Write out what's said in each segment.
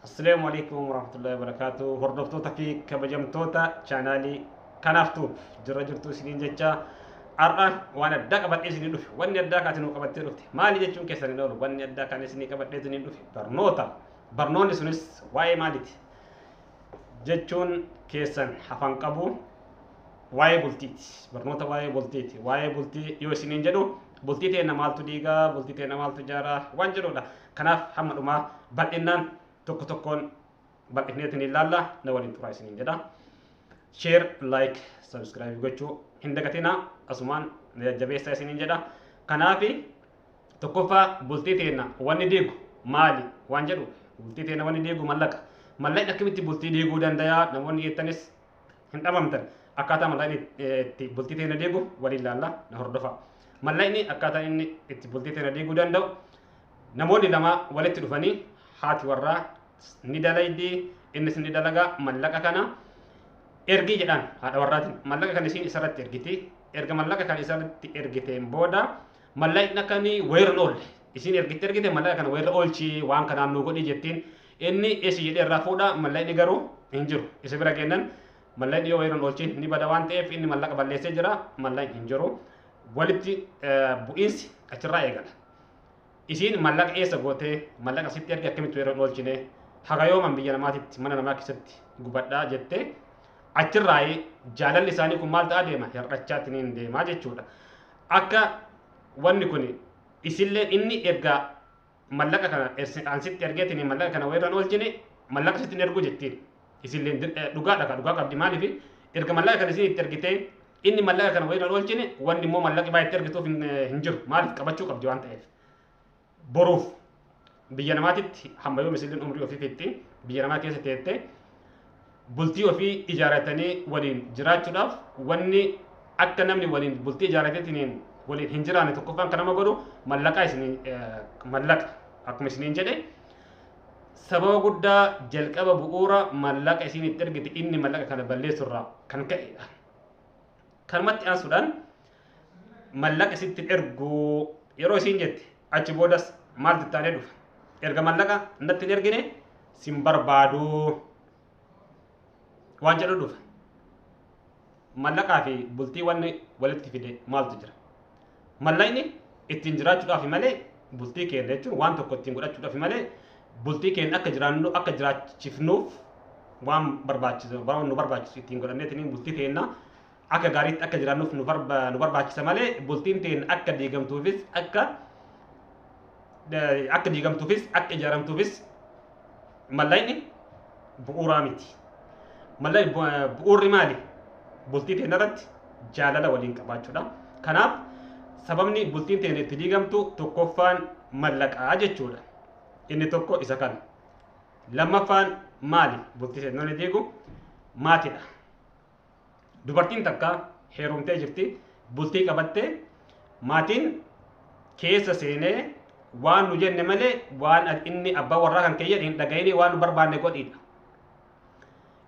Assalaamu alaikum warahmatullahi wabarakatuh. Hordoftoota fi kabajamtoota chaanaalii kanaaf tuub jirra jirtu isiniin jecha har'a waan addaa qabadhee isinii dhufe. Wanni addaa kan isinuu qabattee dhufte maali jechuun keessan hin oolu. Wanni addaa kan isinii qabadhee isinii dhufe barnoota. Barnoonni sunis waa'ee maaliiti jechuun keessan hafan qabu waa'ee bultiiti. Barnoota waa'ee bultiiti. Waa'ee bultii yoo isiniin jedhu bultii teenna maaltu diigaa, bultii teenna maaltu ijaaraa waan jedhudha. Kanaaf hamma dhumaa bal'innaan tokko tokkoon bal'ifneetiin ilaalla, na waliin turaa isiniin jedha. Share, like, subscribe gochuu hin dagatinaa, asumaan na jajjabeessaa isiniin jedha. Kanaaf tokkoffaa bultii teenna wanni diigu maali waan jedhu, bultii teenna wanni diigu mallaqa. Mallaqni akkamitti bultii diiguu danda'a namoonni jettanis hin dhabamtan. Akkaataa mallaqni itti bultii teenna diigu waliin ilaalla, na hordofa. Mallaqni akkaataa inni itti bultii teenna diiguu danda'u, namoonni lama walitti dhufanii haati warraa ni dalaydi, innis ni dalaga, mallaqa kana ergii jedhaan haadha warraatiin. Mallaqa kana isiin isarratti ergiti. Erga mallaqa kana isarratti ergiteen booda mallaqni akka inni wayirra oolle isiin ergitte, mallaqa kana wayirra oolchi, waan kanaan nu godhi jettiin. Inni esi jedhee irraa fuudha, mallaqni garuu hin jiru. Isa bira kennan mallaqni yoo wayirra oolchiin ni bada waan ta'eef inni mallaqa balleessee jira, mallaqni hin jiru. Walitti bu'iinsi achirraa eegala. Isiin mallaqa eessa gootee, mallaqa sitti erge akkamitti wayirra oolchine, haga yooman biyya namaatitti mana namaa keessatti gubadhaa jettee achirraa jaalalli isaanii kun maal ta'aa deema, hir'achaatiin deemaa jechuudha. Akka wanni kun isillee inni erga mallaqa kana ansitti ergeetiin mallaqa kana wayirra oolchine mallaqa sitti hin erguu jettiin. Isillee dhugaadha, ka dhugaa qabdi. Maaliif erga mallaqa kana isin itti ergitee inni mallaqa kana wayirra oolchine, wanni immoo mallaqi baay'ee itti ergituuf hin jiru. Maaliif qabachuu qabdi waan ta'eef. Boruuf biyya namaatitti hamma yoo isilleen umrii ofii fitti biyya namaa keessa teette bultii ofii ijaaratanii waliin jiraachuudhaaf, wanni akka namni waliin bultii ijaarateetiin waliin hin jiraanne tokkoffaan kan nama godhu mallaqa. Isin mallaqa akkuma isiniin jedhe sababa guddaa jalqaba bu'uura mallaqa isin itti ergite inni mallaqa kana balleessurraa kan ka'edha. Kanumatti aansuudhaan mallaqa isitti ergu yeroo isiin jette achi boodas maaltu itti aanee dhufa? Erga mallaqa natti hin ergine sin barbaadu waan jedhu dhufa. Mallaqaa fi bultii wanni walitti fide maaltu jira? Mallaqni ittiin jiraachuudhaaf malee, bultii keenya jechuun waan tokko ittiin godhachuudhaaf malee, bultii keenya akka jiraannu akka jiraachifnuuf waan barbaachisu, waan nu barbaachisu ittiin godhanneetiin bultii keenya akka gaariitti akka jiraannuuf nu barbaachisa malee, bultiin teenya akka diigamtuufis akka diigamtuufis akka ijaaramtuufis mallaqni bu'uuraa miti. Mallaqni bu'uurri maali? Bultii teenya irratti jaalala waliin qabaachuudha. Kanaaf sababni bultiin teenya itti diigamtu tokkoffaan mallaqaa jechuudha. Inni tokko isa kana. Lammaffaan maali? Bultii teenya inni diigu maatiidha. Dubartiin takka heerumtee jirti. Bultii qabattee maatiin keessa seenee waan nu jenne malee waan inni abbaa warraa kan keeyyan hin dhagayini, waan nu barbaanne godhiidha.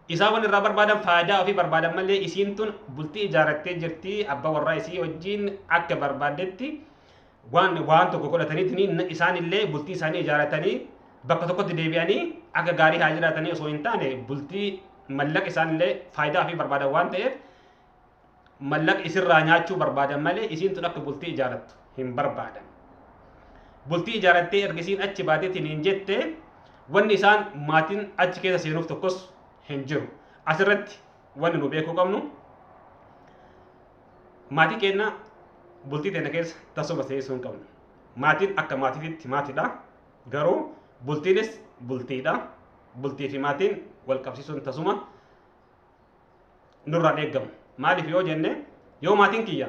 Isaan waan irraa barbaadan faayidaa ofii barbaadan malee, isiin tun bultii ijaarrattee jirti, abbaa warraa isii wajjin akka barbaaddetti waan waan tokko godhataniitiin isaan illee bultii isaanii ijaarratanii bakka tokkotti deebi'anii akka gaarii haa jiraatanii osoo hin taane, bultii mallaqa isaan illee faayidaa ofii barbaadan waan ta'eef mallaqa isirraa nyaachuu barbaadan malee isiin tun akka bultii ijaarrattu hin barbaadan. Bultii ijaarrattee erga isiin achi baateetiin hin jette wanni isaan maatiin achi keessa seenuuf tokkos hin jiru. Asirratti wanni nu beekuu qabnu, maatii keenya bultii teenya keessa tasuma seensisuu hin qabnu. Maatiin akka maatiitti maatiidha. Garuu bultiinis bultiidha. Bultii fi maatiin wal qabsiisuun tasuma nurraan eeggamu. Maaliif yoo jenne, yoo maatiin kiyya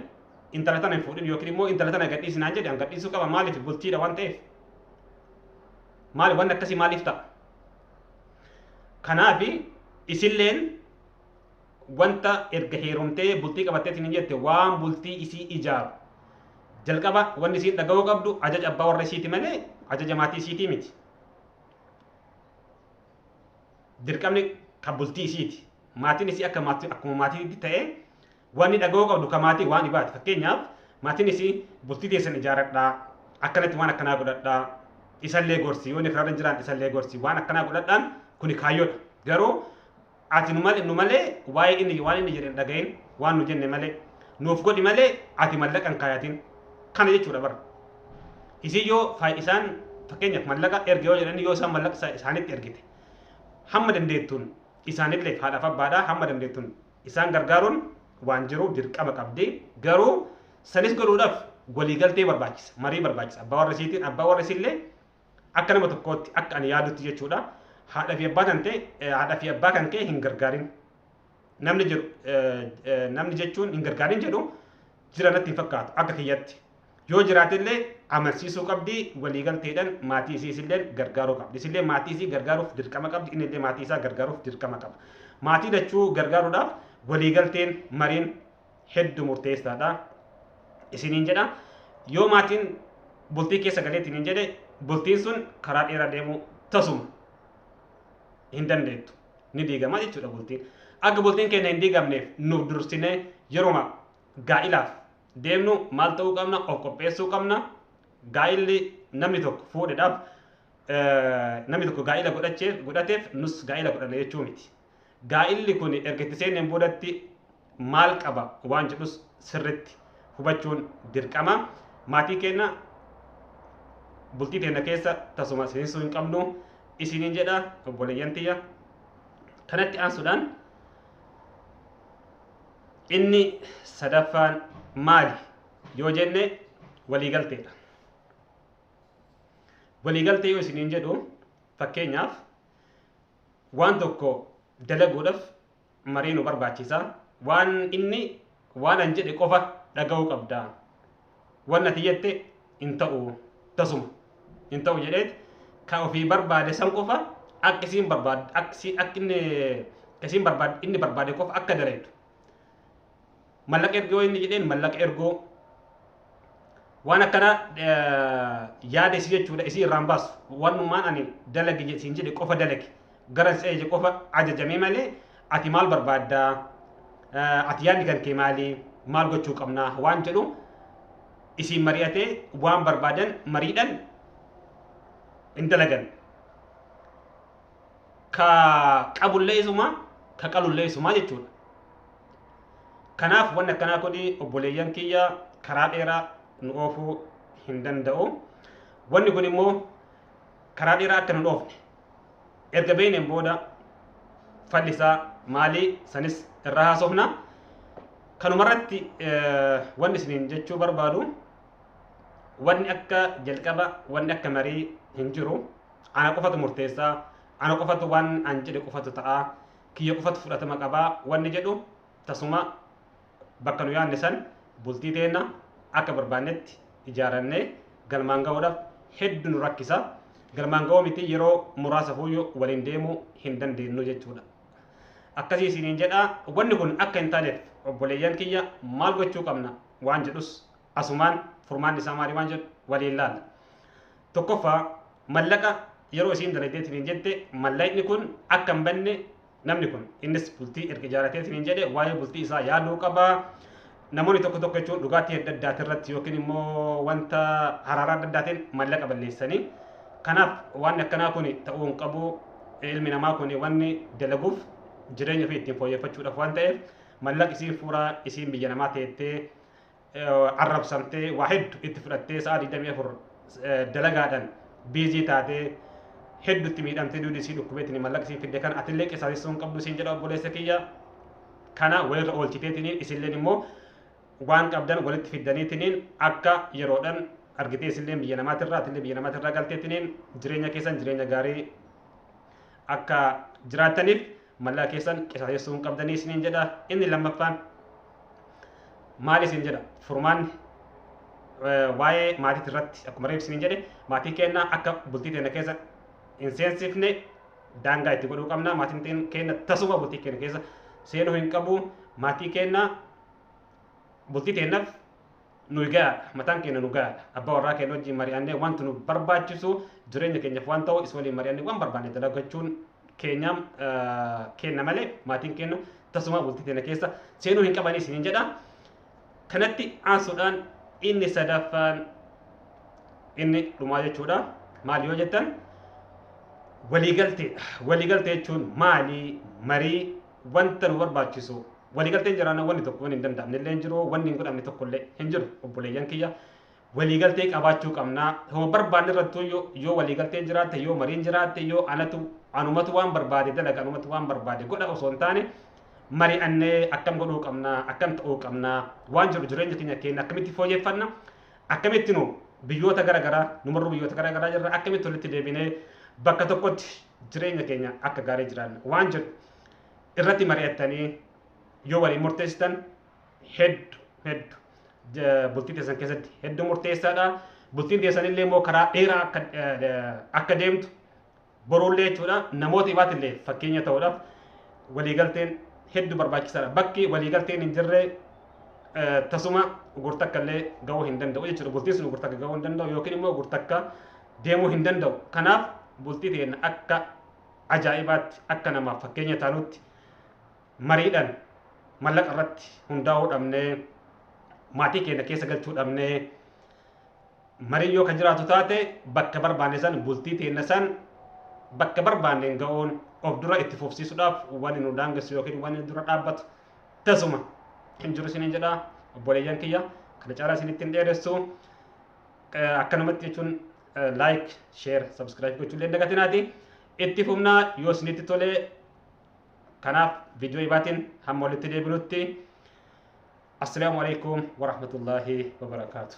intala tana hin fuudhin yookiin immoo intala tana gadhiisi naan jedhe, an gadhiisuu qaba. Maaliif? Bultiidha waan ta'eef. Maali wanni akkasii maaliif ta'a? Kanaafi isilleen wanta erga heerumtee bultii qabatteetiin hin jette waan bultii isii ijaaru jalqaba wanni isiin dhaga'uu qabdu ajaja abbaa warra isiiti malee ajaja maatii isiitii miti. Dirqamni kan bultii isiiti. Maatiin isii akka maatii akkuma maatiitti ta'ee wanni dhaga'uu qabdu kan maatii waan dhibaati. Fakkeenyaaf maatiin isii bultii teessan ijaaradhaa, akkanatti waan akkanaa godhadhaa, Isallee gorsi, yoo inni karaarra hin jiraan isallee gorsi, waan akkanaa godhadhaan kuni kaayyoodha. Garuu ati nu malee waa'ee inni waan inni jedhe hin dhagahin, waan nu jenne malee nuuf godhi malee ati mallaqa hin kaayatin kana jechuudha bara. Isii yoo isaan fakkeenyaaf mallaqa erge yoo jedhani, yoo isaan mallaqa isaanitti ergite, hamma dandeettuun isaanillee haadhaaf abbaadhaa hamma dandeettuun isaan gargaaruun waan jiru dirqama qabdi. Garuu sanis godhuudhaaf waliigaltee barbaachisa, marii barbaachisa. Abbaa warra isiitiin, abbaa warra isiillee akka nama tokkootti, akka ani yaadutti jechuudha. Haadha fi abbaa kan ta'e, haadha fi abbaa kan ka'e hin gargaarin. Namni jiru, namni jechuun hin gargaarin jedhu jira natti hin fakkaatu akka kiyyatti. Yoo jiraatellee amansiisuu qabdi, waliigalteedhaan maatii isii isillee gargaaruu qabdi. Isillee maatii isii gargaaruuf dirqama qabdi, inni illee maatii isaa gargaaruuf dirqama qaba. Maatii lachuu gargaaruudhaaf waliigalteen, mariin hedduu murteessaadha. Isiniin jedha, yoo maatiin bultii keessa galeetiin hin jedhe, bultiin sun karaa dheeraa deemuu tasuma hin dandeettu. Ni diigama jechuudha bultiin. Akka bultiin keenya hin diigamneef nuuf dursinee yeruma gaa'ilaaf deemnu maal ta'uu qabna? Of qopheessuu qabna. Gaa'illi namni tokko fuudheedhaaf, namni tokko gaa'ila godhateef nus gaa'ila godhanna jechuu miti. Gaa'illi kun erga itti seenneen boodatti maal qaba waan jedhus sirritti hubachuun dirqama. Maatii keenya bultii teenya keessa tasuma seensisuu hin qabnu isiniin jedha obboleeyyan tiyya. Kanatti aansuudhaan inni sadaffaan maali yoo jenne, waliigalteedha. Waliigaltee yoo isiniin jedhu, fakkeenyaaf waan tokko dalaguudhaaf marii nu barbaachisa. Waan inni waan an jedhe qofa dhaga'uu qabda. Waan ati jette hin ta'u, tasuma hin ta'u jedheet kan ofii barbaade san qofa akka isiin barbaade, akka inni isiin barbaade, inni barbaade qofa akka dalagu. Mallaqa ergoo inni jedheen mallaqa ergoo, waan akkana yaada isii jechuudha isii irraan baasu, wanumaan ani dalagi siin jedhe qofa dalagi, gara si ajaje qofa ajajamee malee ati maal barbaaddaa, ati yaadni kan kee maali, maal gochuu qabnaa waan jedhu isiin mari'atee waan barbaadan mariidhan hin dalagan. Ka qabullee isuma, ka qalullee isuma jechuudha. Kanaaf wanni akkanaa kun, obboleeyyan kiyya, karaa dheeraa nu oofuu hin danda'u. Wanni kun immoo karaa dheeraa akka nu dhoofne erga beekneen booda falli isaa maali, sanis irraa haasofna. Kanumarratti wanni isiniin jechuu barbaadu, wanni akka jalqaba, wanni akka marii hin jiru. Ana qofatu murteessaa, ana qofatu waan an jedhe qofatu ta'a, kiyya qofatu fudhatama qabaa wanni jedhu tasuma bakka nu yaadne san bultii teenna akka barbaannetti ijaarannee galmaan ga'uudhaaf hedduu nu rakkisa. Galmaan ga'uu miti, yeroo muraasa fuuyyoo waliin deemuu hin dandeenyu jechuudha. Akkasii isiniin jedha. Wanni kun akka hin taaneef, obboleeyyan kiyya, maal gochuu qabna waan jedhus asumaan furmaanni isaa maali waan jedhu waliin laalla. Tokkoffaa, mallaqa yeroo isiin dalagdeetiin hin jette, mallaqni kun akka hin banne namni kun innis bultii erga ijaarrateetiin hin jedhe waa'ee bultii isaa yaaduu qaba. Namoonni tokko tokko jechuun dhugaatii adda addaatii irratti yookiin immoo wanta haraaraa adda addaatiin mallaqa balleessanii. Kanaaf waan akkanaa kun ta'uu hin qabu. Ilmi namaa kun wanni dalaguuf jireenya ofii ittiin fooyyeffachuudhaaf waan ta'eef, mallaqa isiin fuuraa isiin biyya namaa teettee arrabsamtee, waa hedduu itti fudhattee, sa'a 24 dalagaadhaan busy taatee, hedduutti miidhamtee, duudi isii dhukkubeetiin mallaqa isiin fidde kana atillee qisaasessuu hin qabdu isiin jedha obboleessa kiyya. Kana walirra oolchiteetiin isilleen immoo waan qabdan walitti fiddaniitiin akka yeroodhaan argitee isilleen biyya namaatirraa atillee biyya namaatirraa galteetiin jireenya keessan jireenya gaarii akka jiraattaniif mallaqa keessan qisaasessuu hin qabdanii isiniin jedha. Inni lammaffaan maal isin jedha? Furmaanni waa'ee maatii irratti akkuma reef isiniin jedhe, maatii keenya akka bultii teenya keessa hin seensifne daangaa itti godhuu qabna. Maatiin keenya tasuma bultii keenya keessa seenuu hin qabu. Maatii keenya bultii teenyaaf nu gahaadha. Mataan keenya nu gahaadha. Abbaa warraa keenya wajjin mari'annee wanti nu barbaachisu, jireenya keenyaaf waan ta'u isa waliin mari'annee waan barbaanne dalagachuun keenya kenna malee maatiin keenya tasuma bultii teenya keessa seenuu hin qabanii isiniin jedha. Kanatti aansuudhaan inni sadaffaan, inni dhumaa jechuudha. Maali yoo jettan, waliigalteedha. Waliigaltee jechuun maali? Marii wanta nu barbaachisu. Waliigalteen jiraannaan wanni tokko wanni hin danda'amne illee hin jiru, wanni hin godhamne tokko illee hin jiru. Obboleeyyan kiyya, waliigaltee qabaachuu qabna. Homa barbaanne irrattuu yoo waliigalteen jiraatte, yoo mariin jiraatte, yoo anatu anumatu waan barbaade dalaga, anumatu waan barbaade godha osoo hin taane, mari'annee akkam godhuu qabna, akkam ta'uu qabna waan jedhu, jireenya keenya akkamitti fooyyeffanna, akkamitti nu biyyoota garaagaraa numarruu biyyoota garaagaraa jirra, akkamitti walitti deebinee bakka tokkotti jireenya keenya akka gaarii jiraanna waan jedhu irratti mari'attanii yoo waliin murteessitan hedduu hedduu bultii teessan keessatti hedduu murteessaadha. Bultiin teessan illee immoo karaa dheeraa akka deemtu boruullee jechuudha, namoota ibaatillee fakkeenya ta'uudhaaf waliigalteen hedduu barbaachisaadha. Bakki waliigalteen hin jirre tasuma gurtakka illee ga'uu hin danda'u jechuudha. Bultiin sun gurtakka ga'uu hin danda'u yookiin immoo gurtakka deemuu hin danda'u. Kanaaf bultii teenya akka ajaa'ibaatti, akka namaaf fakkeenya taanutti, mariidhaan mallaqa irratti hundaa'uu dhabnee, maatii keenya keessa galchuu dhabnee, marii yoo kan jiraatu taate, bakka barbaanne san bultii teenya san bakka barbaanneen ga'uun of dura itti fufsiisuudhaaf wanni nu daangessu yookiin wanni dura dhaabbatu tasuma hin jiru isiniin jedha. Obboleeyyan kiyya, kana caalaa isinitti hin dheeressu. Akkanumatti jechuun like, share, subscribe gochuu illee dagatinaati. Itti fufnaa yoo isinitti tolee. Kanaaf viidiyoo ibaatiin hamma walitti deebinutti, assalaamu alaikum warahmatullaahi wabarakaatu.